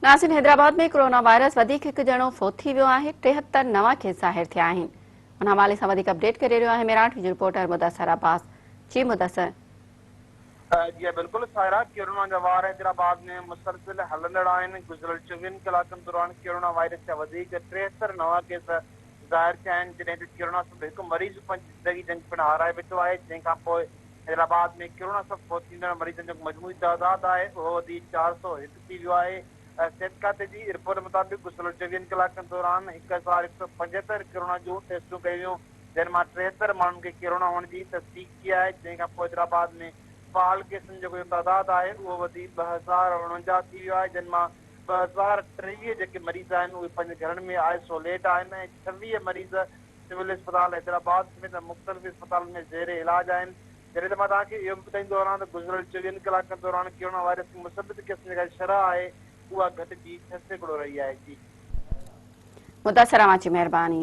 ناظرين Hyderabad ۾ corona virus وڌيڪ هڪ ڄڻو فوت ٿي ويو آهي، 73 نوان ڪيس ظاهر ٿيا آهن. ان حوالي سان وڌيڪ اپڊيٽ ڪري رهيو آهي ميراڻ ٽي وي جو رپورٽر مدثر عباس. جي مدثر. جي ها بلڪل سائرا، ڪورونا جا وار حيدرآباد ۾ مسلسل هلندڙ آهن، گذريل چوويهن ڪلاڪن دوران ڪورونا وائرس جا وڌيڪ 73 نوان ڪيس ظاهر ٿيا آهن، جڏهن ته ڪورونا سبب هڪ مريض پنهنجي زندگي جنگ پڻ هارائي ويٺو آهي، جنهن کانپوء حيدرآباد ۾ ڪورونا سبب فوت ٿيندڙ مريضن جو مجموعي تعداد آهي اهو وڌي 401 ٿي ويو آهي. صحت کاتي جي رپورٽ مطابق گذريل چوويهن ڪلاڪن دوران 1175 ڪورونا جون ٽيسٽون ڪيون ويون جن مان 73 ماڻهن کي ڪورونا هئڻ جي تصديق ٿي آهي جنهن کان پوء حيدرآباد ۾ فعال ڪيسن جو جيڪو تعداد آهي اهو وڌي 2049 ٿي ويو آهي جن مان 2023 جيڪي مريض آهن اهي پنهنجي گهرن ۾ آئسوليٽ آهن ۽ 26 مريض سول اسپتال حيدرآباد سميت مختلف اسپتالن ۾ زير علاج آهن. جڏهن ته مان توهان کي اهو به ٻڌائيندو هلان ته گذريل چوويهن ڪلاڪن دوران ڪورونا وائرس جي مثبت ڪيسن جي جيڪا شرح آهي اها گهٽجي 6% رهي آهي. جي. مدثر اوهان جي مهرباني.